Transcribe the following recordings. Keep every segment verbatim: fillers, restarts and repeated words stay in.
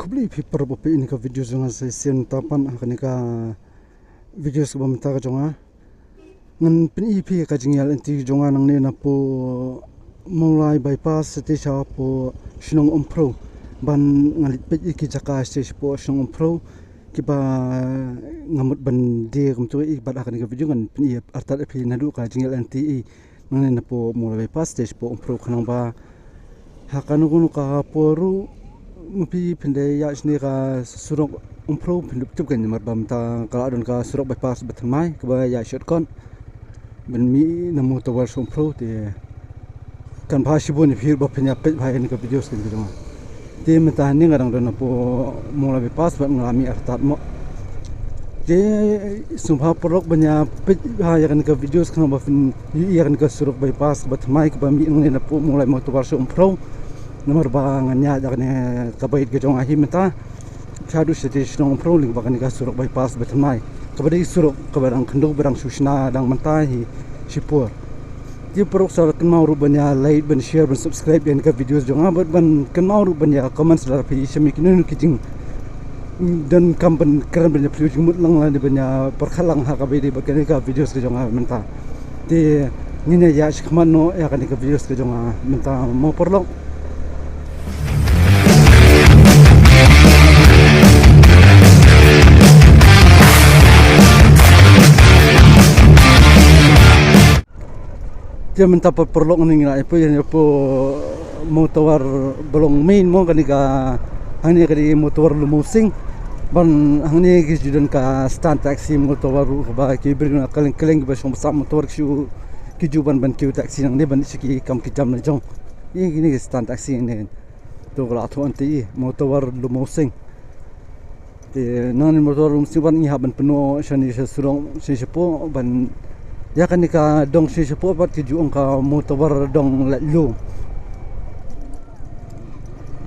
Khublei phi para baphi ïa kane ka video jong nga sa shisien. Mynta pat ha kane ka video kaba mynta ka jong nga ngan pyni ïa phi ka jingïaid lynti jong nga nangne napoh Mawlai Bypass shatei shapoh shnong Umphrew. Ban nga leit peit ïa ki jaka shatei shapoh shnong Umphrew kiba nga mut ban die kumto. Ïa bad ha kane ka video ngan pyni artat ïa phi naduh ka jingïaid lynti nangne napoh Mawlai Bypass shatei shapoh Umphrew, khnang ba ha kano kano ka por ruh ma phi phin da ïaid shane ka surok Umphrew phin dup tip kein, namar ba mynta ka la don ka surok bypass ba thymmai kaba ïaid shortcut ban mih na Mawtawar sha Umphrew. Te kan bha shibun ïa phi ba phin ïa peit bha ïa kane ka video shisien ka jong nga. Te mynta hangne nga dang don hapoh Mawlai Bypass bad nga la mih artat mo. Te sngewbha paralok ban ïa peit bha ïa kane ka video khnang ba phin ïohi ïa kane ka surok bypass ba thymmai kaba mih nangne napoh Mawlai Mawtawar sha Umphrew. Namar ba ngan ïaid ïa kane ka bike ka jong nga hi mynta shaduh shatei shnong Umphrew lyngba kane ka surok bypass ba thymmai kaba dei surok kaba dang khyndew ba dang shu shna dang mynta hi shipor. Te paralok sa kynmaw ruh ban ïa like, ban share, ban subscribe ïa kane ka video jong nga bad ban kynmaw ruh ban ïa comment lada phi shem ïa kino kino ki jingdonkam ban kren ban ïa pynlong jingmut lang lane ban ïa pyrkhat lang ha kaba ïadei bad kane ka video ka jong nga mynta. Te ngin ïa ïaid shakhmat noh ïa kane ka video ka jong nga mynta mo paralok. Te mynta pat paralok ngi la ïa poi ïa poi Mawtawar ba long main mo, kane ka hangne ka dei Mawtawar Lumosing. Ban hangne ki ju don ka stand taxi Mawtawar ruh kaba ki briew na kylleng kylleng kiba shong basa Mawtawar ki ju, ki ju ban ban kiew taxi nangne ban sha ki kam ki jam la jong. Ïa kine ki stand taxi ne. To ka la thoh hangtei Mawtawar Lumosing. Te nangne Mawtawar Lumosing bad ngi hap ban pynnoh shane sha surok shane shapoh ban ïa kane ka dong shane shapoh bad ki ju ong ka Mawtawar Dong Laitluid.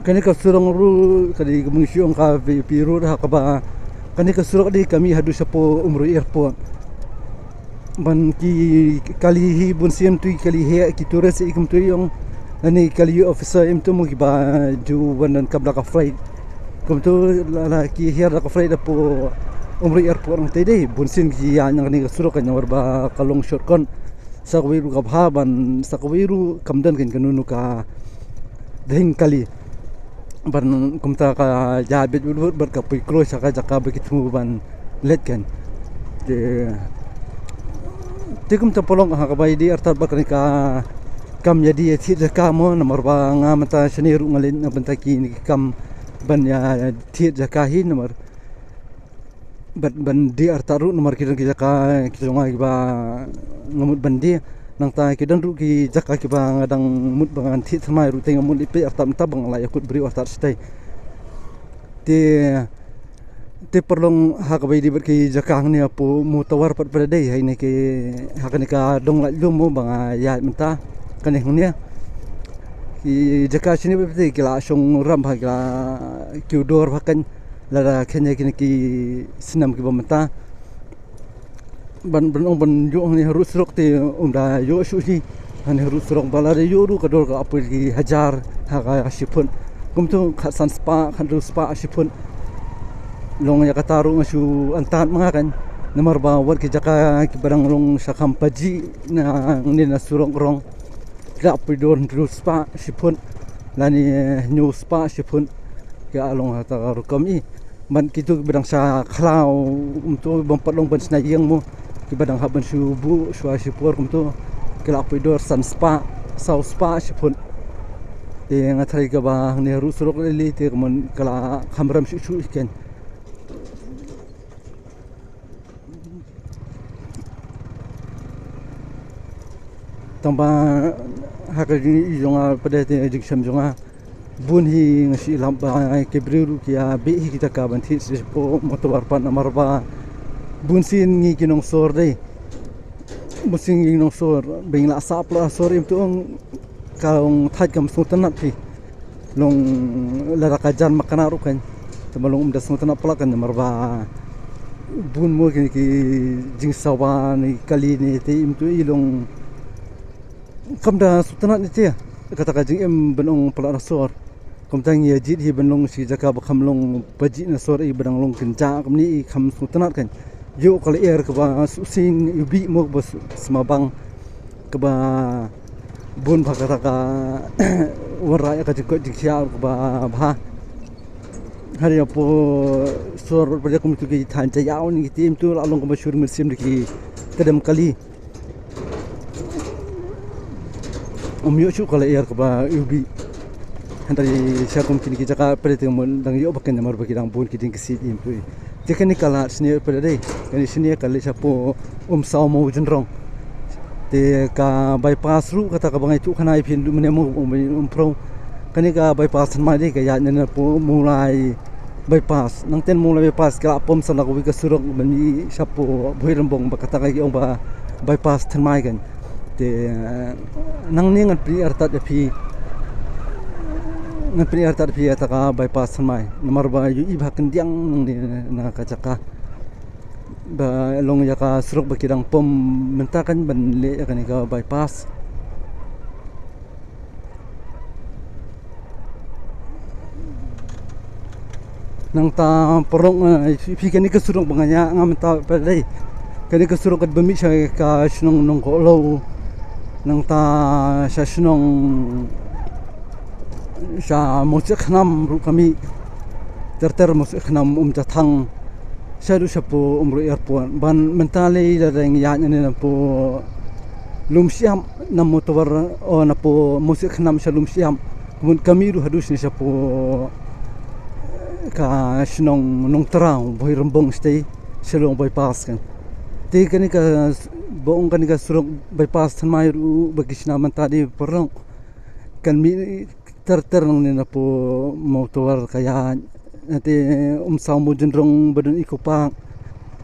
Kane ka surok ruh ka dei ka mung shu ong ka V I P road ha kaba kane ka surok dei ka mih haduh shapoh Umroi Airport. Ban ki kali hi bun sien tu ki kali hi ki tourist i kumtu i ong. Lane kali officer im tu mo kiba ju wan donkam da ka flight. Kumtu la, la ki hiar da ka flight hapoh Umroi Airport hangtei dei bun sien ki ïa nang ne ka surok ka namar ba ka long shortcut. Sa kawei ruh ka bha ban sa kawei ruh kam don kein kano kano ka ding kali. Ban kumta ka ïa bit bit bit bad ka poi kloi sha ka jaka ba ki thmu ban leit kein. Te te kumta paralok ha kaba ïadei artat bad kane ka kam ïadei ïa thied jaka mo namar ba nga mynta shane ruh nga leit na bynta kine ki kam ban ïa thied jaka hi namar ban, ban die artat ruh namar ki don ki jaka ki jong nga kiba nga mut ban die. Nangta ki don ruh ki jaka kiba nga dang mut ba ngan thied thymmai ruh te nga mut ïa peit artat mynta ba nga la ïakut briew artat shatei. Te te paralok ha kaba ïadei bad ki jaka hangne hapoh Mawtawar pat pat dei ha kane ki ha kane ka Dong Laitluid mo ba nga ïaid mynta kane hangne. Ki jaka shane pat pat dei ki la shong ram bha ki la kiew dor bha kein. Lada khein ïa kine ki snem kiba mynta ban ban ong ban ïoh hangne harud surok te um da ïoh shuh hi. Hangne harud surok ba lada ïoh ruh ka dor ka la poi ki hajar ha ka shi phut. Kumtu khatsan spah khathynriew spah shi phut. Long ïa kata ruh nga shu antad ma nga kein namar ba wat ki jaka kiba dang long sha kham pajih nangne na surok rong. Ki la poi dor hynriew spah shi phut lane hynñiew spah shi phut. Ki la long ha kata ka rukom i. Ban kito kiba dang sha khlaw kumto bym pat long ban shna ïing mo, kiba dang hap ban shu buh shuwa shipor kumto ki la poi dor san spah saw spah shi phut. Te nga tharai kaba hangne harud surok lei lei te kumno ka la kham ram shuh shuh kein. Tang ba ha ka jingïohi jong nga pat te jingshem jong nga bun hi nga shu lap ba ki briew ruh ki ïa beh hi kita ka ban thied shapoh Mawtawar pat namar ba bun sien ngi ki nongsor dei. Bun sien ngi ki nongsor ba ngi la sah palat ha sor im tu ong ka ong thait kam sngewtynnat phi. Long lada ka jan ma ka na ruh kein. Te ma long um da sngewtynnat palat kein namar ba bun mo kine ki jingsawa ne kali ne te im tu i long kam da sngewtynnat ne te. Kata ka jingim ban ong palat ha sor. Kumta ngi ïa jied hi ban long shi jaka ba kham long ba jied na sor i ba dang long kynja kumne i kham sngewtynnat kan. Ïoh ka lyer kaba sngewsih, ïoh bih mo ba sma bang kaba bun bha kata ka wanrah ïa ka jingkoit jingkhiah kaba bha. Hari apo sor ba kum tu ki than ja ïaw ni ki tim tu la long kaba shur mynsiem da ki tdem kali. Um ïoh shuh ka lyer kaba ïoh bih. Hynrei sha kum kine ki jaka pyrthei te mo dang ïoh ba ken namar ba ki dang bun ki jingkisiat im tu. Te kane ka lad sniew pyrthei. Kane sniew ka leit shapoh Umsaw Mawjynrong. Te ka bypass ruh kata kaba ngi tuh khana ïa phi mynne mo Umphro. Kane ka bypass than mai de ka ïaid na napoh Mawlai bypass. Nangta Mawlai bypass ka la pom sa na kawei ka surok ban mih shapoh Bhoirymbong ba kata ka ong ba bypass than mai kan. Te nangne ngan pyni artat ïa phi. Ngan pyni artat ïa phi ïa kata ka bypass than mai. Namar ba ïohi ba khyndiat nangne na ka jaka. Ba long ïa ka surok ba ki dang pom mynta kan ban leh ïa kane ka bypass. Nangta paralok, eh, phi kane ka surok ba nga ïa nga mynta pyrthei. Kane ka surok kat ba mih sha ka shnong Nongkohlo. Nangta sha shnong sha Mawsiakhnam ruh ka mih. Ter ter Mawsiakhnam Umjathang. Sha ruh shapoh Umroi Airport. Ban mynta lei la dang ïaid ne napoh Lumshyiap na motor o napoh Mawsiakhnam sha Lumshyiap. Kumne ka mih ruh haduh shane shapoh ka shnong Nongtraw Bhoirymbong shatei sha long bypass kan. Te kane ka ba ong kane ka surok bypass than mai ruh ba ki shna mynta de paralok. Kan mih ter ter nangne napoh Mawtawar ka ïaid. Te Umsaw Mawjynrong ba don Eco Park.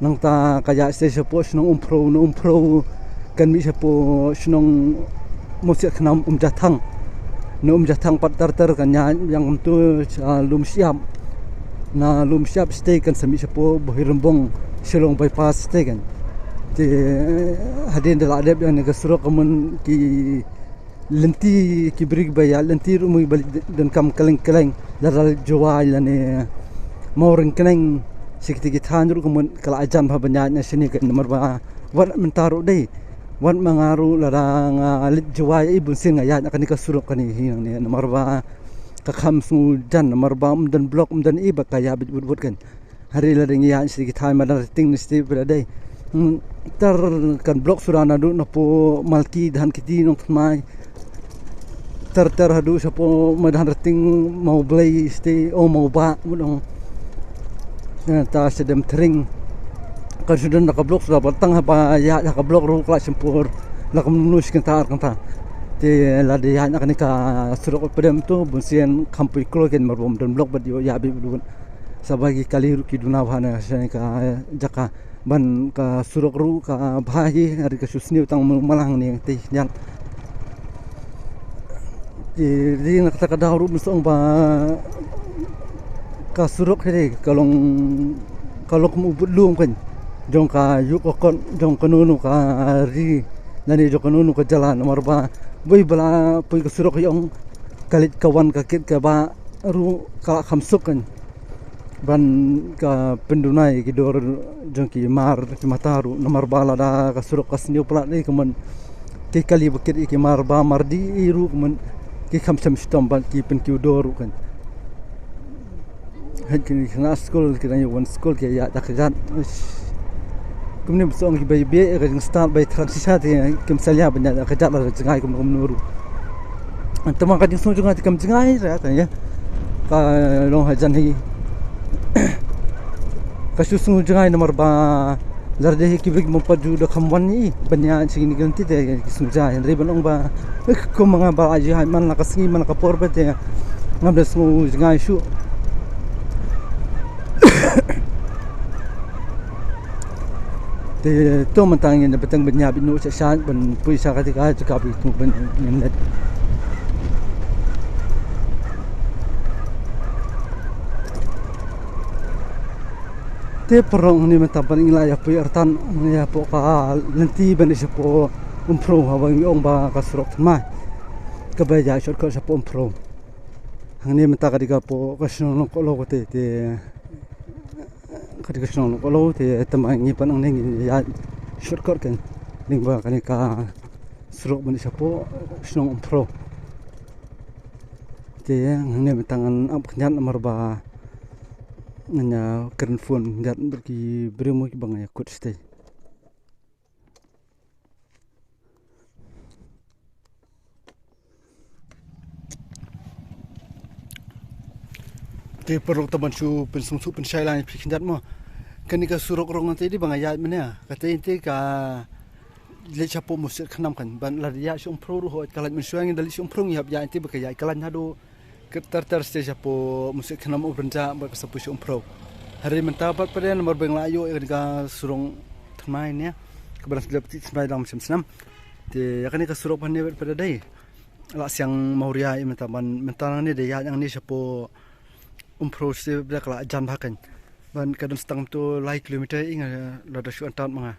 Nangta ka ïaid shatei shapoh shnong Umphro, na Umphro kan mih shapoh shnong Mawsiakhnam Umjathang. Na Umjathang pat ter ter kan ïaid ïa kumtu sha Lumshyiap. Na Lumshyiap shatei kan sa mih shapoh Bhoirymbong sha long bypass shatei kan. Te hadien da la dep ïa kane ka surok kumne ki lynti ki bri ba ïaid lynti ruh mo ba donkam kylleng kylleng lada leit Jowai lane Mawryngkneng sha kiti ki thaiñ ruh kumne ka la jan bha ban ïaid na shane kan namar ba wat mynta ruh dei wat ma nga ruh lada nga leit Jowai i bunsien nga ïaid na kane ka surok kane hi nangne namar ba ka kham sngewjan namar ba ym don block ym don i ba ka ïaid bit wut wut kan. Hynrei lada ngi ïaid sha ki thaiñ Madanrting ne shatei phi la dei. Hmm, ter kan block shuwa naduh napoh Malki Dhan Kiti Nongthymmai. Ter ter haduh shapoh Madanrting Mawblei shatei o Mawbah mut ong. Eh, ta sha Demthring. Kan shu don da ka block shuwa ba tang haba ïaid ha ka block ruh ka la shim por. La kumno shi kynta ar kynta. Te lada ïaid na kane ka surok pdem tu bunsien kham poi kloi kan mar bym don block bad ïoh ïaid bit bit. Sa ba ki kali ruh ki duna bha na shane ka jaka ban ka surok ruh ka bha hi hynrei ka shu sniew tang ma-, malang ne te nyan. Te ri na kata ka daw ruh mynsong ba ka surok hi ka long ka long kum u bud lum kan jong ka juk ka kot jong kano kano ka ri lane jong kano kano ka jylla namar ba wei ba la poi ka surok hi ong ka leit ka wan ka kit ka ba ruh ka la kham suk kan. Ban ka pynduna ïa ki dor jong ki mar ki mata ruh namar ba lada ka surok ka sniew palat dei kumne ki kali ba kit ïa ki mar ba mar dih ruh kumne ki kham sham shitom ban ki pynkiew dor ruh kan. Hynrei ki khynnah skul ki dang ïa wan skul ki ïaid da ka kjat. Kumne ba song ki bai bieit ka jingstad bai thrang shisha te kim salia ban ïaid da ka kjat la jngai kumno kumno ruh. Te ma ka jingsngew jngai te kam jngai ra ta ïa. Ka long hajan hi. Ka shu sngew jngai namar ba lada dei hi ki brik mo pat ju da kham wan hi ban ïaid sha kine ki lynti te ki sngew jngai hynrei ban ong ba kum nga ba la ji hai man la ka sngi man la ka por ba te ngam da sngew jngai shuh. Te to mynta ngin da bteng ban ïa bit noh sha sha ban poi sha kata ka jaka bit tu ban ngin leit. Te paralok ni mynta ban ngin la ïa poi artan ïa poi ka lynti ban ïa shapoh Umphro haba ngi ong ba ka surok thymmai. Kaba ïa shortcut shapoh Umphro. Hangne mynta ka dei ka pdeng ka shnong Nongkohlo te, te ka dei ka shnong Nongkohlo te, te ma ngi pat hangne ngi ïaid shortcut kan lyngba kane ka surok ban shapoh shnong Umphro. Te hangne mynta ngan ap khyndiat namar ba ngan ïa kren phone khyndiat bad ki briew mo kiba nga ïakut shatei. Te paralok, tang ban shu pynsngewthuh pynshai lang ïa phi khyndiat mo. Kane ka surok rong te dei ba nga ïaid mynne. Kata te ka leit shapoh Mawsiat Khnam kan. Ban lada ïaid sha Umphro ruh hooid ka lait mynshuwa, ngi da leit sha Umphro ngi hap ïaid te ba ka ïaid ka lait naduh ka Tartar stage shapoh Mawsiat Khnam, Umbrynjah bad ka sa poi sha Umphro. Hynrei mynta pat pat namar ba nga la ïoh ïa kane ka surok thymmai ne, kaba dang sdang pynthikna thymmai dang mynshem snam. Te ïa kane ka surok ba hangne pat pat dei la siang Mawria ïa mynta, ban mynta nangne dei ïaid nangne shapoh Umphro stage ba ka la jan bha kan. Ban ka don tang to lai kilometer ïa nga, lada shu antad ma nga.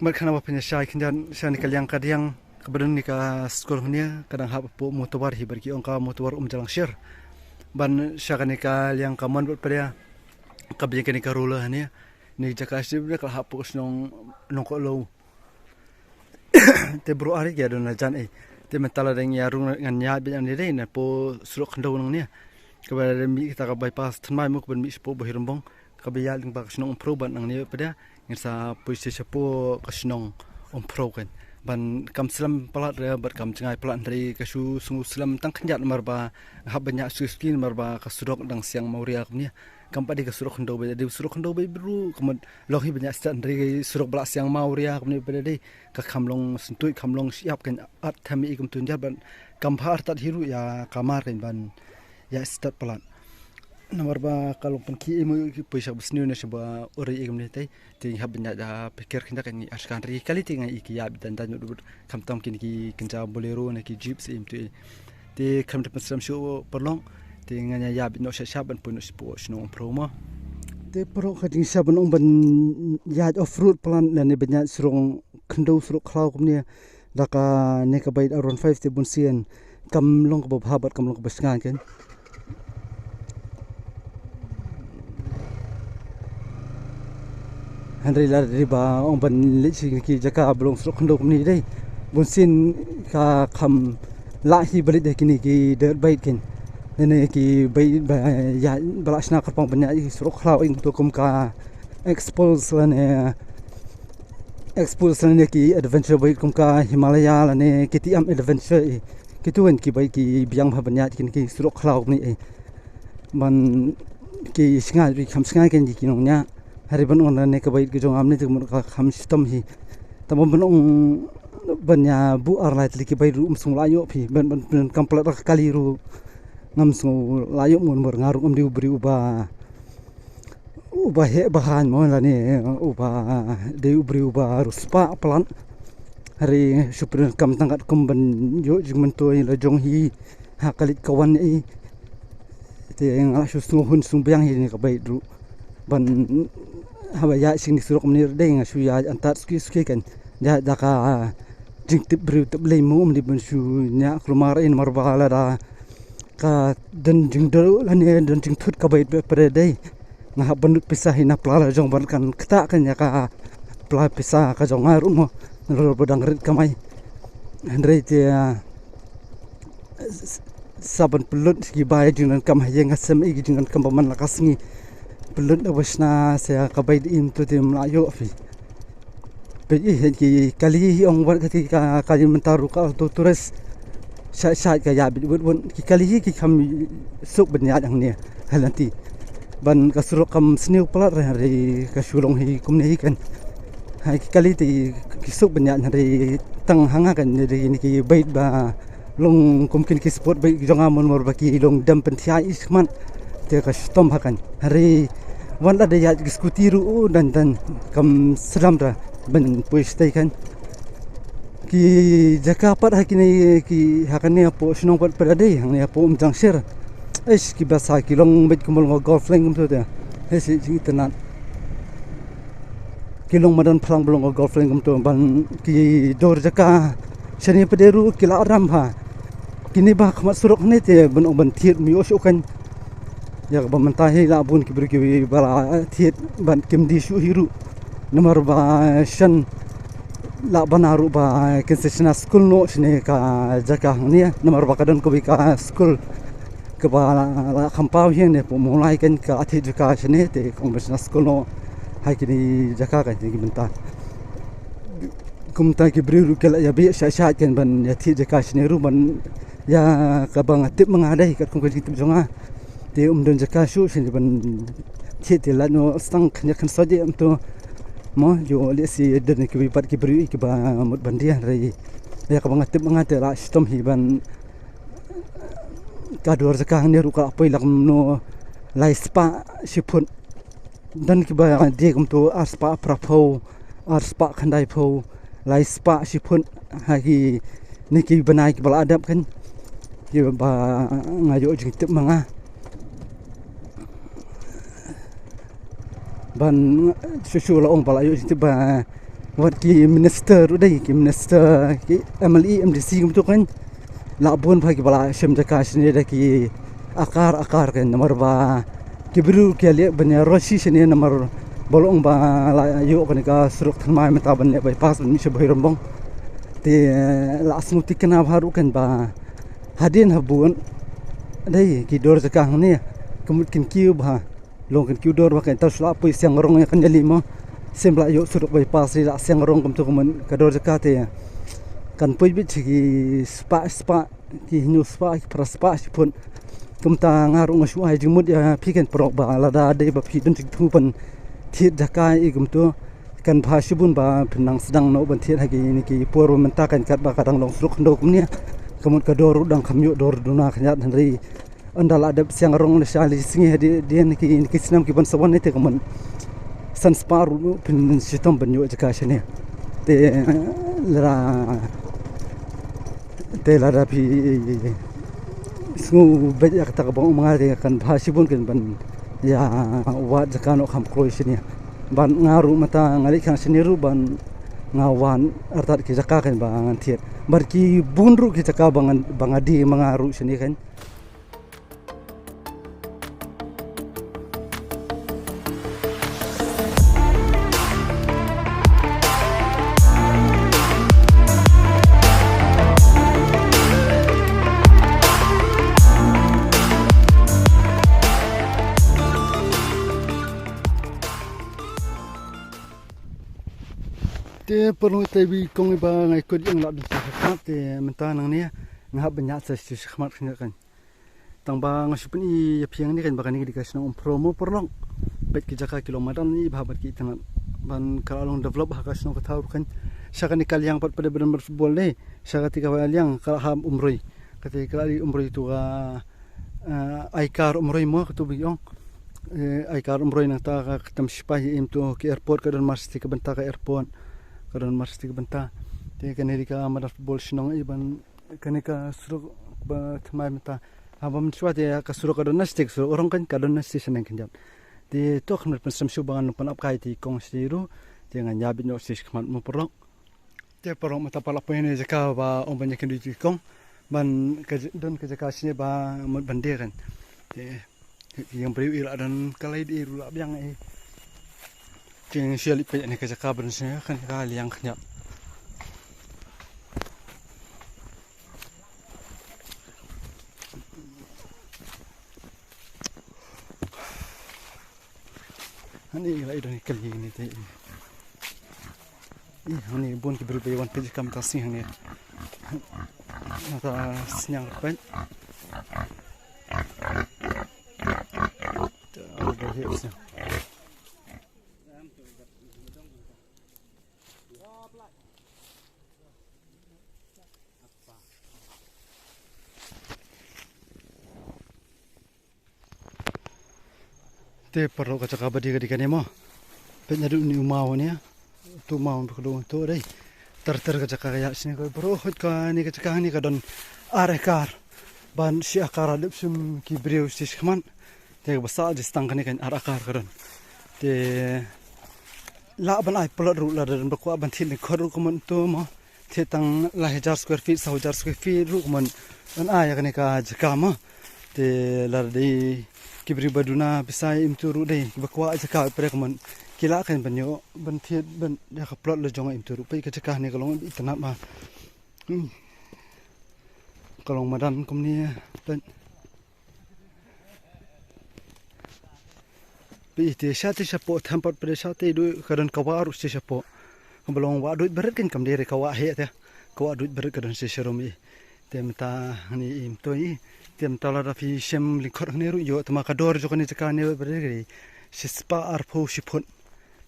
Mat khana ba pynshai khyndiat sha kane ka liang ka diang kaba don ne ka skul hangne, ka dang hap hapoh Motowar hi bad ki ong ka Motowar Umjalangshir. Ban sha kane ka liang ka mon bad pria kaba ïeng kane ka ruler hangne. Ne jaka sdang ka la hap hapoh shnong Nongkohlo. Te bro, are ki ïa don la jan ei. Te mynta lada ngi ïa rung ngan ïaid beit nangne dei napoh surok khyndew nangne. Kaba mih kita ka bypass thymmai mo, kaba mih shapoh Bhoirymbong, kaba ïaid lyngba ka shnong Umphro bad nangne pat ngin sa poi sha shapoh ka shnong Umphro kan. Ban kam slem palat re bad kam jngai palat, hynrei ka shu sngew slem tang khyndiat namar ba nga hap ban ïaid suki suki namar ba ka surok dang siang Mawria kumne. Kam pat dei ka surok khyndew beit, dei surok khyndew beit ruh ka mut long hi ban ïaid stad, hynrei surok ba la siang Mawria kumne pat dei ka kham long syntuid, kham long shyiap kan, at them ïa i kumtu ïa ban kam bha artat hi ruh ïa ka mar kan ban ïaid stad palat. Namar ba ka long pynkhih ei mo, ki poi sha ba sniew ne sha ba uri ei kumne te. Te ngi hap ban ïaid da pyrkhat khyndiat kan, ngi ar skan ri kali te ngi ïa ki ïaid dan dan, khamtam kine ki kynja Bolero ne ki Jeep se im tu. Te khlem da pynslem shuh paralok, te ngan ïa ïaid noh sha sha ban poi noh shapoh shnong Umphro mo. Te paralok, ka jingshisha ban ong ban ïaid off road palat lane ban ïaid surok khyndew surok khlaw kumne da kane ka bike R one five te bunsien kam long kaba bha bad kam long kaba shngaiñ kan. Hynrei lada dei ba ong ban leit sha ki jaka ba long surok khyndew kumne dei, bunsien ka kham lah hi ba leit da kine ki dirt bike kan, lane ki bike ba ïa ba la shna kyrpang ban ïaid surok khlaw, ïa kito kum ka Xpulse lane Xpulse lane ki adventure bike kum ka Himalaya lane K T M Adventure, ïa kito kan ki bike ki biang bha ban ïaid kine ki surok khlaw kumne. Ban ki shngaiñ ruh kham shngaiñ kan ïa ki nongñiah. Hynrei ban ong lane ka bike ka jong nga mynne te ka mut ka kham shitom hi. Tang ban ong ban ïa buh ar lai tylli ki bike ruh ym sngew lah ïoh phi, ban ban ban kam palat da ka kali ruh ngam sngew lah ïoh mo, namar nga ruh ngam dei u briew uba uba heh ba haiñ mo lane uba dei u briew uba riewspah palat. Hynrei shu pyndonkam tang katkum ban ïoh jingmyntoi la jong hi ha ka leit ka wan ei. Te nga la shu sngewhun sngewbiang hi ne ka bike ruh ban haba ïaid sha kine ki surok mynne ruh dei nga shu ïaid antad suki suki kan. Ïaid da ka jingtip briew tip Blei mo, ym dei ban shu ñiah kulmar ei namar ba lada ka don jingduh lane don jingthut ka bike bad pyrshah dei. Nga hap ban lut pisa hi na pla la jong ban kan ktah kan ïa ka pla pisa ka jong nga ruh mo. Nalor ba dang rit kamai. Hynrei te, ah, s- s- sa ban pynlut ki bai jingdonkam ha ïing ha sem, ïa ki jingdonkam ba man la ka sngi. Pynlut da ba shna sa ka bike im tu te ym lah ïoh phi. Peit ïa ki kali hi ong wat kata ka kali mynta ruh ka Alto Tourist. Shait shait ka ïaid bit bit bit. Ki kali hi ki kham suk ban ïaid hangne ha lynti. Ban ka surok kam sniew palat re, hynrei ka shu long hi kumne hi kan. Ha ki kali te ki suk ban ïaid, hynrei tang ha nga kan, ne dei ne ki bike ba long kum kine ki sport bike jong nga, mon mor ba ki long dem pynthiah i smat. Te ka shitom ha kan. Hynrei wat la da ïaid ki scooty ruh, u, dan dan kam sdang da ban poi shatei kan. Ki jaka pat ha kine ki ha kane hapoh shnong pat pat da dei hangne hapoh Umjangshir. Eish, ki basa ki long beit kum ba long golf lane kumto te. Hei shi jingitynnat. Ki long madan phlang ba long golf lane kumto ban ki dur jaka shane pat de ruh ki la ram ha. Kine ba khmat surok ne te ban ong ban thied mih shuh kan. Ïa kaba mynta hi la bun ki briew kiba la thied ban kim die shuh hi ruh. Namar ba shen la bana ruh ba kin sa shna skul noh shane ka jaka hangne. Namar ba ka don kawei ka skul kaba la, la kham paw hi ne, pynmulai kan ka thied jaka shane te kong ba shna skul noh ha kine jaka kan te ki mynta. Kumta ki briew ruh ki la ïa beh shah shah kan ban ïa thied jaka shane ruh ban ïa kaba nga tip ma nga dei katkum ka jingtip jong nga. Te um don jaka shuh shane ban thied te la no stang khyndiat khyndiat shuh ïa um tu. Mo ïoh leh shi don ki bad ki briew kiba mut ban die hynrei ïa kaba nga tip ma nga te la shitom hi ban ka dor jaka hangne ruh ka poi la kumno lai spah shi phut. Don kiba die kumto ar spah phra phew, ar spah khyndai phew, lai spah shi phut ha kine ki bnai kiba la dep kan. Kiba nga ïoh jingtip ma nga. Ban shu shu la ong ba la ïoh jingtip ba wat ki minister ruh dei, ki minister, ki M L A, M D C kumto kan. La bun bha kiba la shem jaka shane da ki akar akar kan, namar ba ki briew ki leh ban ïaroh shi shane namar ba la ong ba la ïoh kane ka surok thymmai mynta ban leh bypass ban mih sha Bhoirymbong. Te la sngewthuh kane bha ruh kan ba hadien habud dei ki dor jaka hangne ka mut kin kiew bha. Long kan kiew dor ba kan tau shu la poi siang rong ïa kan ïa limo. Shem la ïoh surok bypass ri la siang rong kumto kumne ka dor jaka te kan poi bit ki spah spah, ki hynñiew spah, ki phra spah shi phut. Kumta nga ruh nga shu ai jingmut ïa phi kan paralok ba lada dei ba phi don jingthmu ban thied jaka ïa kumto kan bha shibun ba phin nang sdang noh ban thied ha kine ki por ba mynta kan kat ba ka dang long surok khyndew kumne. Ka mut ka dor ruh dang kham ïoh dor duna khyndiat hynrei ynda la dep siang rong la sha li sngi hadien ki, ki snem ki ban sa wan ne te ka mut san spah ruh phin shitom ban ïoh jaka shane. Te lada, te lada phi sngewbha ïa kata ka bang ma nga te kan bha shibun kan ban ïa wad jaka noh kham kloi shane. Ban nga ruh mynta nga leit khang shane ruh ban nga wan artat ki jaka kan ba ngan thied. Bad ki bun ruh ki jaka ba ngan, ba nga die ma nga ruh shane kan. Te paralok te iwei i kong iba nga ïakut ïa nga la dang sha khmat te mynta nangne nga hap ban ïaid sa sha khmat khyndiat kan. Tang ba nga shu pyni ïa phi hangne kan ba kane ka dei ka shnong Umphro mo paralok. Peit ki jaka ki long madan i bha bad ki itynnad. Ban ka la long develop ha ka shnong ka thaw ruh kan. Sha kane ka liang pat pat ba don mar football ne. Sha kate ka liang ka la ha Umroi. Kate ka la i Umroi tu ka, eh, Aikar Umroi mo katu ba ong. Eh, Aikar Umroi nangta ka kyrteng sipai im tu ka airport ka don mar siti ka bynta ka airport. Ka don mar siti ka bynta. Te kane dei ka madan football shnong i ban kane ka surok ba thymmai mynta. Haba mynshuwa te ka surok ka don na stage, surok rong kan ka don na stage nang khyndiat. Te to khyndiat pynsem shuh ba ngan pynap kai te kong stage ruh. Te ngan ïa bit noh stage khmat mo paralok. Te paralok mynta pat la poi ne jaka ba ong ban ïa kynduh te kong. Ban ka j-, don ka jaka shane ba mut ban die kan. Te Ïa briew i la don ka lai di ruh la biang i. King sia li peit ne ka jaka ban sne kan ka liang khñiat. Hani la i don i kali ni te. Ih, hangne bun ki briew ba wan peit kam ta sing hangne. Nata sniang peit. Ta ada hip sniang. Te paralok ka jaka ba dei ka dei kane mo. Peit naduh une u maw ne. Tu maw ka dei tu dei. Ter ter ka jaka ka ïa sini ka bro hot kane ka jaka ne ka don ar ekar. Ban shi akar a dep shim ki briew shi shikman. Te ka ba sa ji stang kane kan ar akar ka don. Te la ban ai plot ruh la don ba kwah ban thied lyngkot ruh kumon tu mo. Te tang lai hajar square feet, saw hajar square feet ruh kumon Ban ai ïa kane ka jaka mo. Te lada dei ki briew ba duna pisa im tu ruh dei ba kwah jaka pyrshah kumno ki lah kan ban ïoh ban thied ban ïa ka plot la jong im tu ruh. Peit ka jaka ne ka long itynnad ba. Hmm. Ka long madan kumne. Peit. Peit te sha te shapoh, tang pat peit sha te duh ka don ka wah ruh te shapoh. Ka ba long wah duh beret kan, kam dei re ka wah heh te. Ka wah duh beret ka don te sharum i. Te mynta hangne im tu i. Te mynta lada phi shem lyngkot hangne ruh ïoh, te ma ka dor jong kane jaka ne beret ka dei shispah arphew shi phut.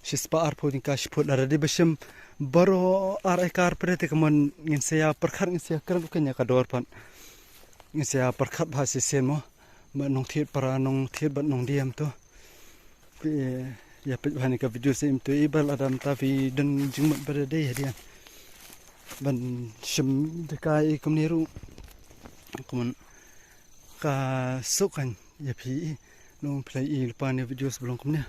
Shispah arphew tyngka shi phut. Lada dei ba shem baroh ar ekar peit te kumne ngin sa ïa pyrkhat, ngin sa ïa kren ruh kan ïa ka dor pat. Ngin sa ïa pyrkhat bha shisien mo. Bad nongthied para, nongthied bad nongdie to. Phi ïa peit bha ïa ka video sa im tu i, ba lada mynta phi don jingmut ba dei hadien ban shem jaka i kumne ruh. Kumne ka suk kan ïa phi i, long phi la i lypa ne videos ba long kumne.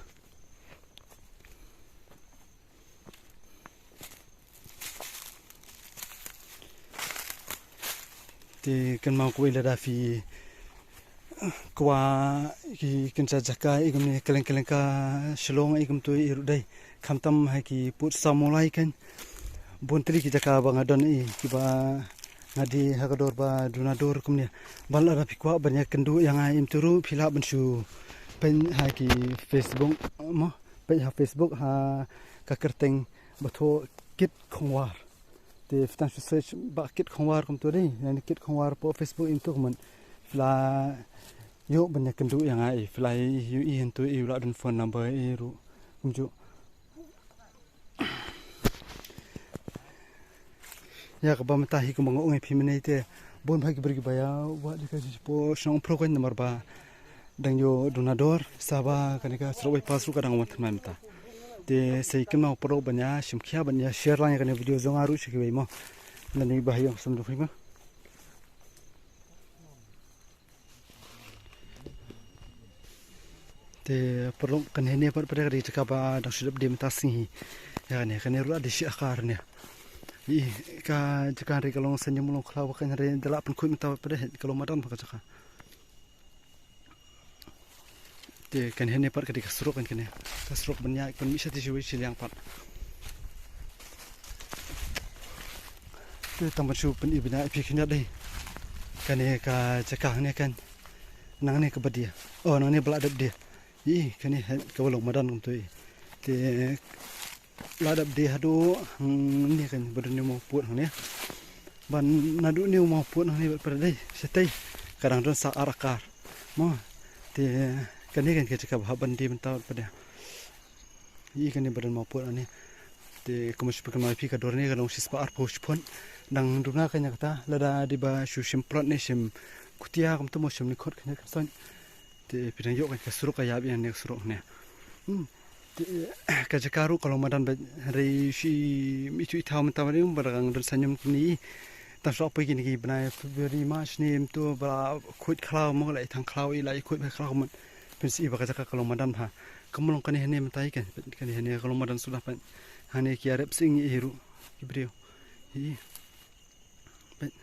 Te kynmaw kawei, lada phi kwah ki kynja jaka i kumne kylleng kylleng ka Shillong i kumtu i ruh dei, khamtam ha ki pud Samulai kan. Bun tylli ki jaka ba nga don i kiba nga die ha ka dor ba duna dor kumne. Ba lada phi kwah ban ïakynduh ïa nga im tu ruh phi lah ban shu peit ha ki Facebook mo, peit ha Facebook ha ka kyrteng ba thoh Kit Khongwar. Te phi tang shu search Bah Kit Khongwar kumtu dei, ïa ni Kit Khongwar hapoh Facebook im tu kumne. Phi la ïoh ban ïakynduh ïa nga i, phi la ïohi hangtu i, u la don phone number i ruh kumjuh. Ïa kaba mynta hi kumba nga ong ïa phi mynne te bun bha ki briew kiba ïa wad ïa ka jingshipor shnong Umphro kan namar ba dang ïoh duna dor, sa ba kane ka surok bypass ruh ka dang wan thymmai mynta. Te sa kynmaw paralok ban ïa shim khia ban ïa share lang ïa kane video jong nga ruh sha kiwei mo. Lane ba ha ïong sam du phi mo. Te paralok, kane ne pat pat ka dei jaka ba dang shu dep die mynta sngi hi. Ïa kane, kane ruh la dei shi akar ne. I ka jaka re ka long saiñium, long khlaw, ba kane re da lah pynkhuid mynta pat pat, ka long madan pat ka jaka. Te kane ne pat ka dei ka surok kan kane. Ka surok ban ïaid ban mih sha te shi wei shi liang pat. Te tang ban shu pyni bniah ïa phi khyndiat dei. Kane ka jaka hangne kan. Nangne kaba die. Oh, nangne ba la dep die. I kane kaba long madan kumtu i. Te la dep die haduh hangne kan, ba don ne u mawpud hangne. Ban naduh ne u mawpud hangne bad pat dei shatei ka dang don sa ar akar mo. Te kane kan ka jaka ba hap ban die mynta bad pat dei. I kane ba don mawpud hangne. Te kumba shu pynkynmaw ïa phi, ka dor ne ka long shispah arphew shi phut. Dang duna kan ïa kata, lada dei ba shu shim plot ne shim kutia kumtu mo, shim lyngkot kan ïa ka soñ. Te phi dang ïoh kan ka surok ka ïap ïa ne ka surok ne. Hmm. Te ka jaka ruh ka long madan bad, hynrei shi ithuh ithaw mynta ba dei ba dang don saiñium kumne. Tang shu la poi kine ki bnai February, March ne, kumtu ba la khuid khlaw mo, la i thang khlaw i, la i khuid ba khlaw mo. Phin sa i ba ka jaka ka long madan bha. Kam long kane hangne mynta i kan, kane hangne ka long madan suda pat. Hangne ki arep sing i ruh ki briew. Hi. Peit.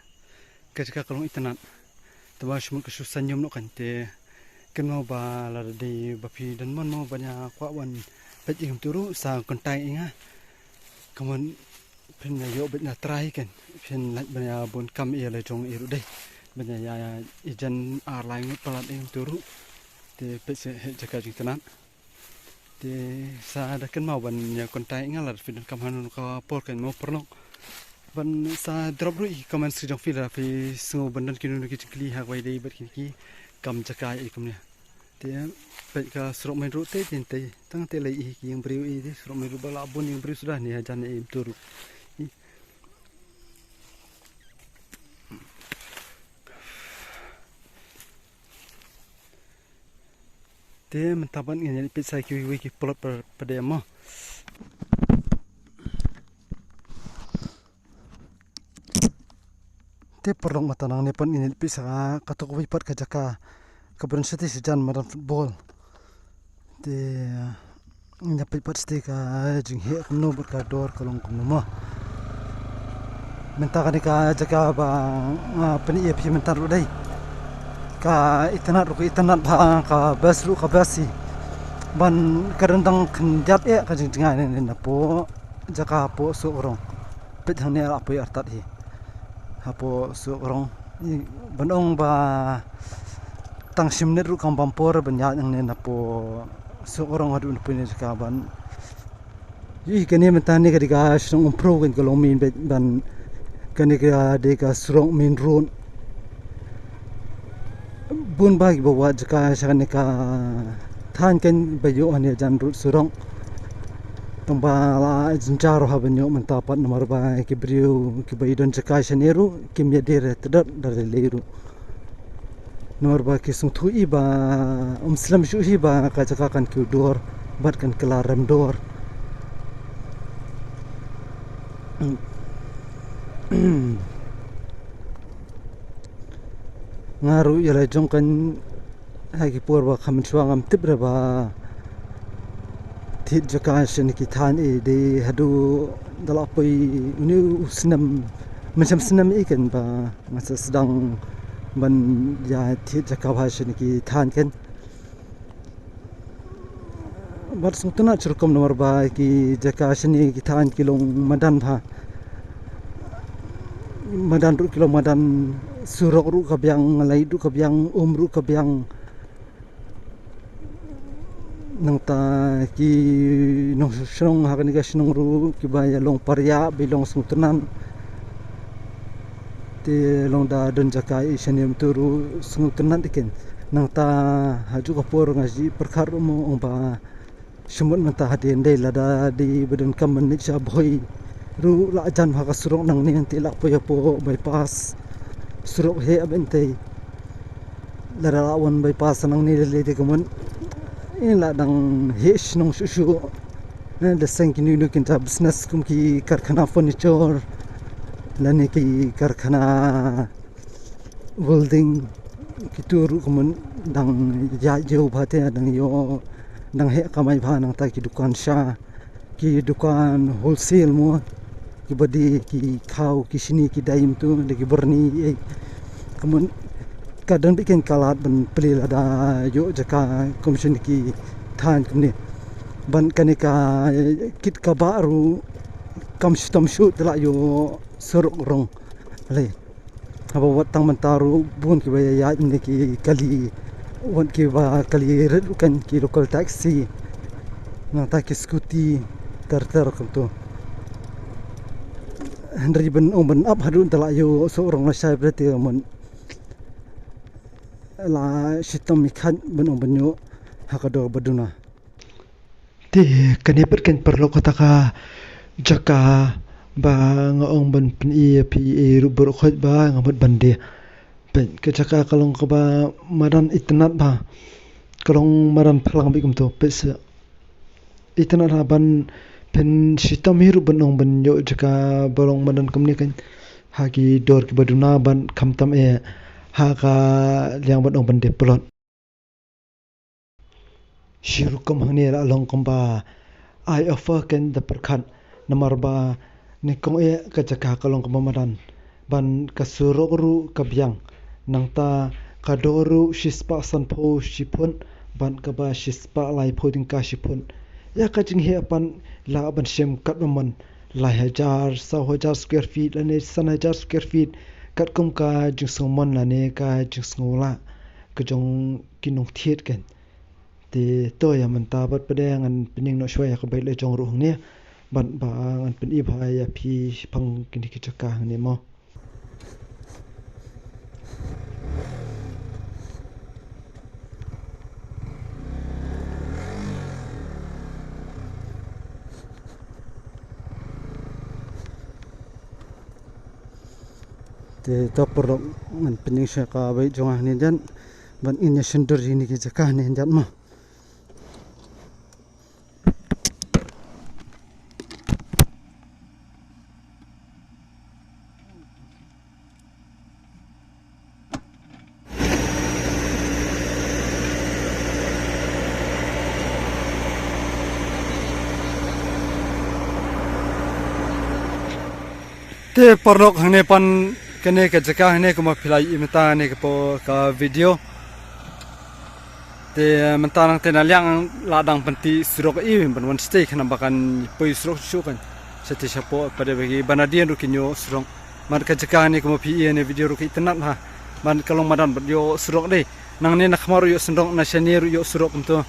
Ka jaka ka long itynnad. Te ba shu mut ka shu saiñium noh kan te. Kynmaw ba lada dei ba phi don mon mo ban ïa kwah ban peit ïa kumtu ruh sa contact ïa nga. Kumne phin ïa ïoh beit na trai kan. Phin lait ban ïa bun kam ïa la jong i ruh dei. Ban ïa ïa ïa jan ar lai ngut palat ïa kumtu ruh. Te peit sa heh jaka jingitynnad. Te sa da kynmaw ban ïa contact ïa nga lada phi donkam hano ka por kan mo paralok. Ban sa drop ruh ïa ki comments ki jong phi lada phi sngew ban don kino kino ki jingkylli ha kawei dei bad kine ki kam jaka ïa kumne. Te peit ka surok main road te, te, te tang te lei ïa ki ïing briew ïa te surok main road ba la bun ïing briew suda ne hajan ïa kumtu ruh. Te mynta pat ngin ïa peit sa kiwei kiwei ki plot pat pat de mo. Te paralok, mynta nangne pat ngin ïa peit sa kato kawei pat ka jaka kaba don shatei shajan madan football. Te ngin ïa peit pat shatei ka jingheh kumno bad ka dor ka long kumno mo. Mynta kane ka jaka ba nga pyni ïa phi mynta ruh dei ka itynnad ruh ka itynnad bha, ka best ruh ka best hi. Ban ka dang dang khyndiat eh ka jingjngai ne na po jaka po Sohkrong. Peit hangne la poi artat hi. Hapoh Sohkrong. Ban ong ba tang shi minit ruh kam bam por ban ïaid hangne na po Sohkrong haduh na poi ne jaka ban. Ïohi kane mynta ne ka dei ka shnong Umphro kan ka long main beit ban kane ka dei ka surok main road. Bun ba kiba wad jaka sha kane ka thaiñ kan ba ïoh hangne jan road surok. Tang ba la jynjar ha ban ïoh mynta pat namar ba ki briew kiba ïadon jaka shane ruh kim ïadei re tdot da re lei ruh. Namar ba ki sngewthuh i ba um slem shuh hi ba ka jaka kan kiew dor bad kan kylla rem dor. Nga ruh ïa la jong kan ha ki por ba kham shuwa ngam tip re ba thied jaka shen ki thaiñ i dei haduh da la poi une u snem mynshem snem i kan ba nga sa sdang ban ïa thied jaka bha shen ki thaiñ kan. Bad sngewtynnat shuh rukom namar ba ki jaka shane ki thaiñ ki long madan bha. Madan ruh ki long madan, surok ruh ka biang, lait ruh ka biang, um ruh ka biang. Nangta ki nongshong ha kane ka shnong ruh kiba ïa long pariah ba long sngewtynnat. Te long da don jaka i shane mynta ruh sngewtynnat i ken. Nangta ha ju ka por nga ji pyrkhat ruh mo ong ba shimut mynta hadien dei lada dei ba don kam mynta sha Bhoi ruh la jan ha ka surok nangne te la poi hapoh bypass. Surok heh bha tei. Lada la wan bypass nangne lei lei te ka mut i la dang heh shnong shuh shuh. Eh, da seng kino kino kin ta business kum ki karkhana furniture lane ki karkhana welding, kitu ruh ka mut dang ïa ïew bha te dang ïoh dang heh kamai bha. Nangta ki dukan sha, ki dukan wholesale mo, kiba dei ki khaw ki shini ki dei mynta da ki byrni, eh, ka mut ka don beit kein ka lad ban plie lada ïoh jaka kum shane ki thaiñ kumne. Ban kane ka kit ka bah ruh kam shitom shuh te la ïoh surok rong. Lei. Haba wat tang mynta ruh bun kiba ïaid ne ki kali, wat kiba kali rit ruh kan ki local taxi. Nangta ki scooty ter ter kumto. Hynrei ban ong ban ap haduh te la ïoh Sohkrong lashai bret te mon. La shitom i khat ban ong ban ïoh ha ka dor ba duna. Te kane pat kan paralok kata ka jaka ba nga ong ban pyni ïa phi ei ruh baroh khoit ba nga mut ban die. Peit ka jaka ka long kaba madan itynnat bha. Ka long madan phlang beit kumto peit se. Itynnat ha ban pynshitom hi ruh ban ong ban ïoh jaka ba long madan kumne kan ha ki dor kiba duna ban khamtam eh ha ka liang ban ong ban die plot. Shi rukom hangne la long kumba ai offer kan da pyrkhat namar ba nyngkong eh ka jaka ka long kumba madan ban ka surok ruh ka biang nangta ka dor ruh shispah sanphew shi phut ban kaba shispah laiphew tyngka shi phut. Ïa ka jingheh pat la ban shem katba mon lai hajar saw hajar square feet lane san hajar square feet katkum ka jingsngewmon lane ka jingsngewlah ka jong ki nongthied kan. Te to ïa mynta bad pat de ngan pyni noh shuwa ïa ka beit la jong ruh hangne bad ba ngan pyni bha ïa phi shaphang kine ki jaka hangne mo. Te to paralok ngan pyni shuwa ka beit jong nga hangne jan. Ban ngin ïa shon dur ïa kine ki jaka hangne jan mo. Te paralok, hangne pat kane ka jaka hangne kumba phi la ïohi mynta hangne ka por ka video. Te mynta nangta na liang la dang pynti surok i ban wan shatei, khnang ba kan poi surok shuh kan. Shatei shapoh pat de ba ki ba nadien ruh kin ïoh surok. Bad ka jaka hangne kumba phi ïohi hangne video ruh ka itynnad bha. Bad ka long madan bad ïoh surok dei. Nangne na khmat ruh ïoh surok, na shane ruh ïoh surok kumto.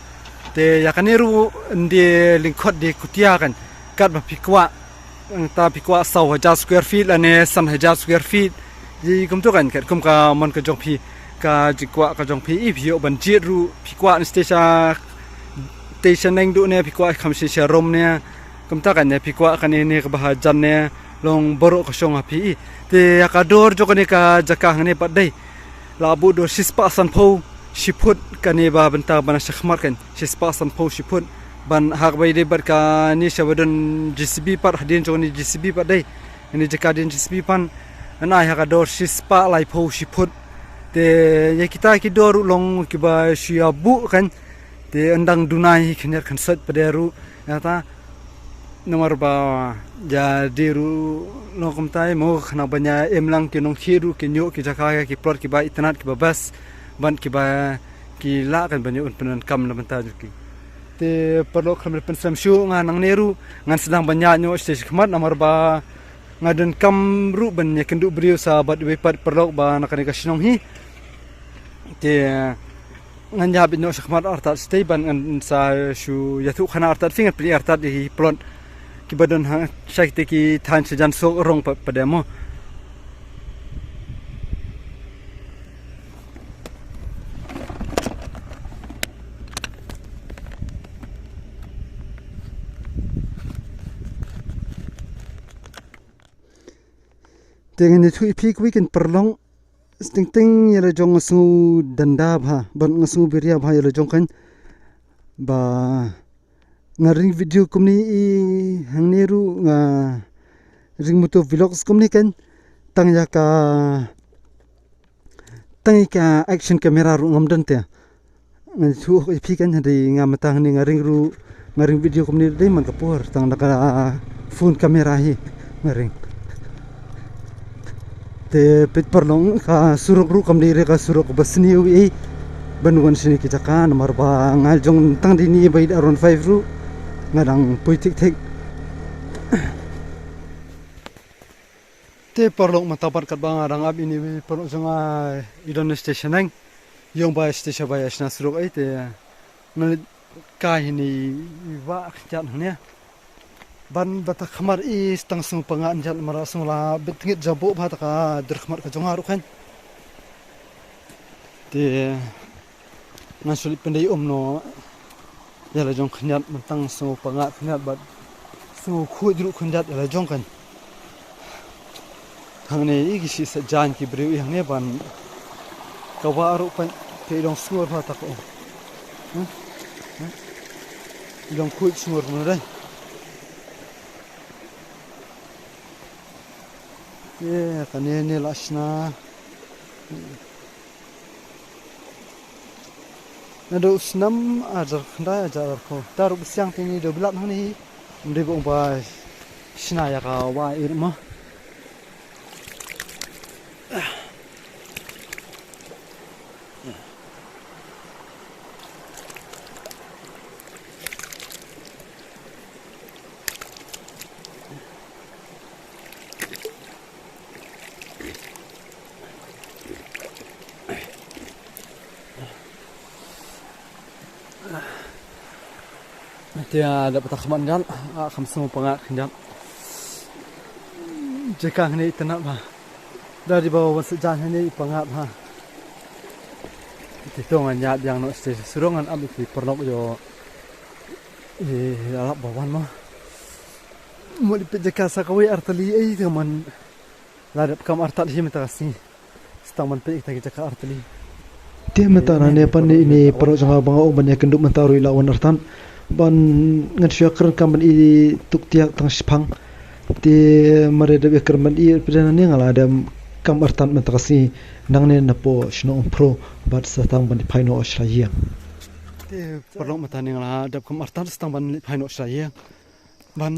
Te ïa kane ruh ym dei lyngkot, dei kutia kan. Katba phi kwah. Nangta phi kwah saw hajar square feet lane san hajar square feet. Ïa kumto kan, katkum ka mon ka jong phi, ka jingkwah ka jong phi, i phi ïoh ban jied ruh, phi kwah na station, station neng duh ne, phi kwah kham station rum ne. Kumta kan ne, phi kwah kane ne kaba hajan ne, long baroh ka shong ha phi i. Te ïa ka dor jong kane ka jaka hangne pat dei. La buh dor shispah sanphew shi phut kane ba bynta ba na shakhmat kan, shispah sanphew shi phut. Ban hak bai dei bad kane sha ba don J C B pat, hadien jong kane J C B pat dei. Kane jaka dien J C B pat. Ngan ai ha ka dor shispah laiphew shi phut. Te ïa kita ki dor ruh long kiba shu ïa buh kan. Te ym dang duna hi, khyndiat khynsoit pat de ruh. Ïa ta. Namar ba ïa dei ruh long kumta i mo, khnang ban ïa im lang ki nongkhih ruh kin ïoh ki jaka, ki plot kiba itynnad, kiba best, bad kiba ki lah kan ban ïoh pyndonkam na bynta jong ki. Te paralok, khlem da pynslem shuh, nga nangne ruh ngan sdang ban ïaid noh shatei shakhmat namar ba nga donkam ruh ban ïakynduh briew sa bad iwei pat paralok ba na kane ka shnong hi. Te ngan ïa bit noh shakhmat artat shatei ban ngan sa shu ïathuh khana artat, phi ngan pynlong artat ïa ki plot kiba don ha sha kita ki thaiñ shajan suk rong pat, pat de mo. Te ngan ïathuh ïa phi kawei kan paralok. Teng teng ïa la jong nga sngew danda bha bad nga sngew biria bha ïa la jong kan. Ba nga ring video kumne i hangne ruh nga ring moto vlogs kumne kan. Tang ïa ka, tang ïa ka action camera ruh ngam don te. Ngan shu ïa phi kan, hynrei nga mynta hangne nga ring ruh, nga ring video kumne dei man ka por tang da ka phone camera hi nga ring. Te peit paralok, ka surok ruh kam dei re ka surok ba sniew ei ban wan shane ki jaka namar ba nga jong tang dei ni ba ïeit R one five ruh nga dang poi thik thik. Te paralok, mynta pat katba nga dang ap ine i paralok jong nga i don station neng. Ïong ba station ba ïa shna surok ei te nga leit kai hine i wah khyndiat hangne. Ban ba ta khmar i tang sngew pangad khyndiat namar sngew la bit ngit jaboh bha ta ka dur khmat ka jong nga ruh khein. Te ngan shu leit pyndei um noh ïa la jong khyndiat, mynta sngew pangad khyndiat bad sngew khuid ruh khyndiat ïa la jong kan. Hangne i ki shu sah jaiñ ki briew i hangne ban ka wah ruh pan te i long sngur bha ta ka um. Hmm? Hmm? I long khuid sngur bha dei. Ye, kane ne la shna. Naduh u snem arhajar khyndai, arhajar arphew. Te ruh ba siang te ngi dei bilat hangne hi. Ym dei ba ong ba shna ïa ka wah ïa i ruh mo. Te, ah, da pata khmat ngan, ah, kham sngew pangad khyndiat. Jaka hangne i tnat bha. Da dei ba wan sah jaiñ hangne i pangad bha. Te to ngan ïaid biang noh shatei surok, ngan ap ïa ki paralok ïoh i ïalap ba wan mo. Mo leit peit jaka sa kawei artylli ei te man. La dep kam artat hi mynta ka sngi. Sdang ban peit kita ki jaka artylli. Te mynta nangne pat ine i paralok jong nga ba nga ong ban ïakynduh mynta ruh i la wan artat. Ban ngan shu ïakren kam ban i tuk tiak tang shipang. Te mar ïa dep ïakren ban i pdeng nangne nga la dep kam artat mynta ka sngi. Nangne napoh shnong Umphro bad sa tang ban phai noh sha la ïing. Te paralok, mynta ne nga la dep kam artat, sa tang ban phai noh sha la ïing. Ban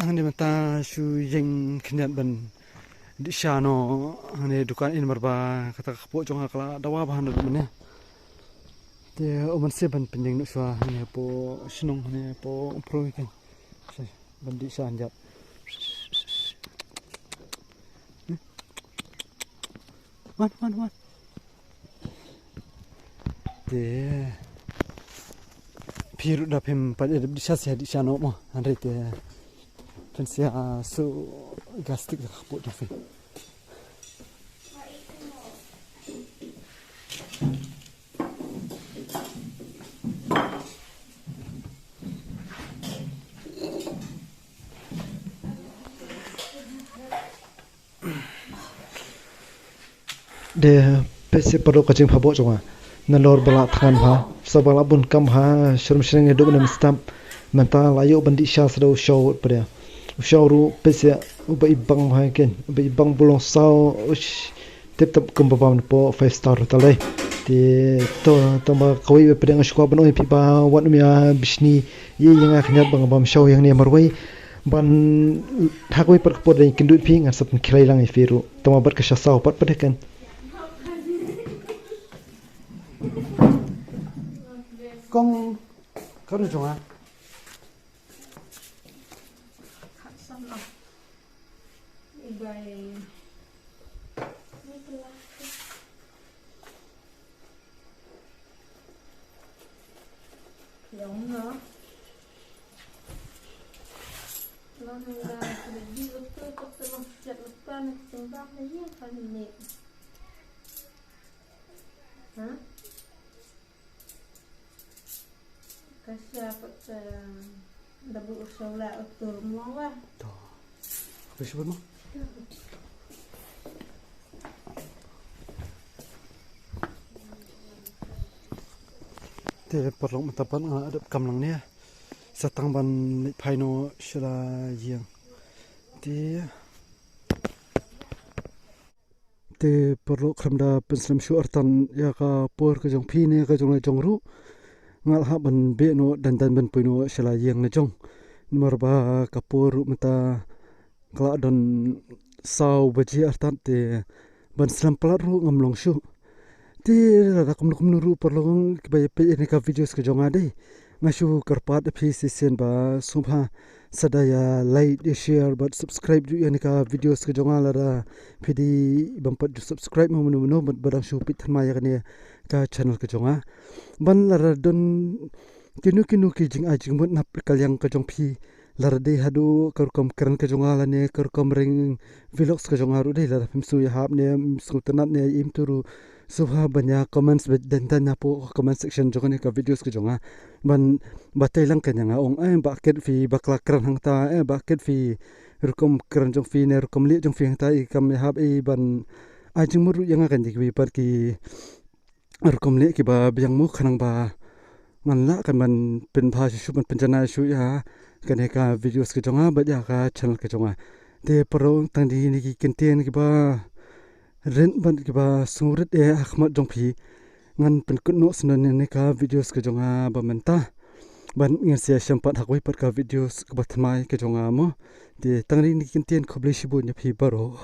hangne mynta shu ïeng khyndiat ban Dih sha noh hane dukan in, namar ba kata ka kpoh jong nga ka la dawa bha na mynne. Te u man se ban pynjeng noh shuwa hane hapoh shnong hane hapoh Umproi kan. Ban dih sha hanjat. Wan, wan, wan. Te phi ruh da phim pat dep dih sha, sha dih sha noh mo, hynrei te phin shu gas stick da ka kpoh jong phi. De peit seh paralok ka jingphaboh jong nga. Nalor ba la thngan bha, sa ba la bun kam bha, shrem shreng ïa duh ne mynstep. Mynta la ïoh ban dih sha sa da u shaw pat de. U shaw ruh peit seh uba i bang bha ken, uba i bang bulong saw, ush, tip top kumba bam napoh five star hotel dei. Te to tang ba kawei ba pdeng shuwa ban ong ïa phi ba wat ym ïa bishni ïa ïa nga khyndiat ba nga bam shaw ïa nga ne marwei. Ban ha kawei pat ka por dei kynduh phi ngan sa pynkhlei lang ïa phi ruh. Tang ba bad ka sha saw pat pat de kan. Kong ka ruh jong nga. Ka sha pat, eh, da buh u shaw la u tur mo wa. To. Apa sih mo? Te paralok mynta pat nga dep kam lang ne. Sa tang ban leit phai noh sha la ïing. Te Te paralok, khlem da pynslem shuh artat ïa ka por ka jong phi ne ka jong la jong ruh. Nga la hap ban beh noh dang dang ban poi noh sha la ïing la jong. Namar ba ka por ruh mynta ka la don saw baje artat te ban slem palat ruh ngam long shuh. Te lada kumno kumno ruh paralok kiba ïa peit ïa kane ka videos ka jong nga dei. Nga shu kyrpad ïa phi shisien ba sngewbha sa da ïa like, ïa share bad subscribe ruh ïa kane ka videos ka jong nga lada phi dei bym pat ju subscribe mo mano mano bad ba dang shu peit thymmai ïa kane ka channel ka jong nga. Ban lada don kino kino ki jingai jingmut na ka liang ka jong phi, lada dei haduh ka rukom kren ka jong nga lane ka rukom ring vlogs ka jong nga ruh dei, lada phim sngewhap ne phim sngewtynnat ne im tu ruh sngewbha ban ïa comments bad dang dang hapoh comment section jong kane ka videos ka jong nga. Ban batai lang kan ïa nga ong, eh, ba kit phi bakla kren hangta, eh, ba kit phi rukom kren jong phi ne rukom leh jong phi hangta, i kam ïahap i ban ai jingmut ruh ïa nga kan ïa kiwei pat ki rukom leh kiba biang mo, khnang ba ngan lah kan ban pynbha shuh shuh ban pynjanai shuh ïa kane ka videos ka jong nga bad ïa ka channel ka jong nga. Te paralok, tang dei kine ki kyntien kiba rit bad kiba sngewrit eh ha khmat jong phi. Ngan pynkut noh shen ïa kane ka videos ka jong nga ba mynta. Ban ngin sa ïashem pat ha kawei pat ka videos kaba thymmai ka jong nga mo. Te tang dei kine ki kyntien, khublei shibun ïa phi baroh.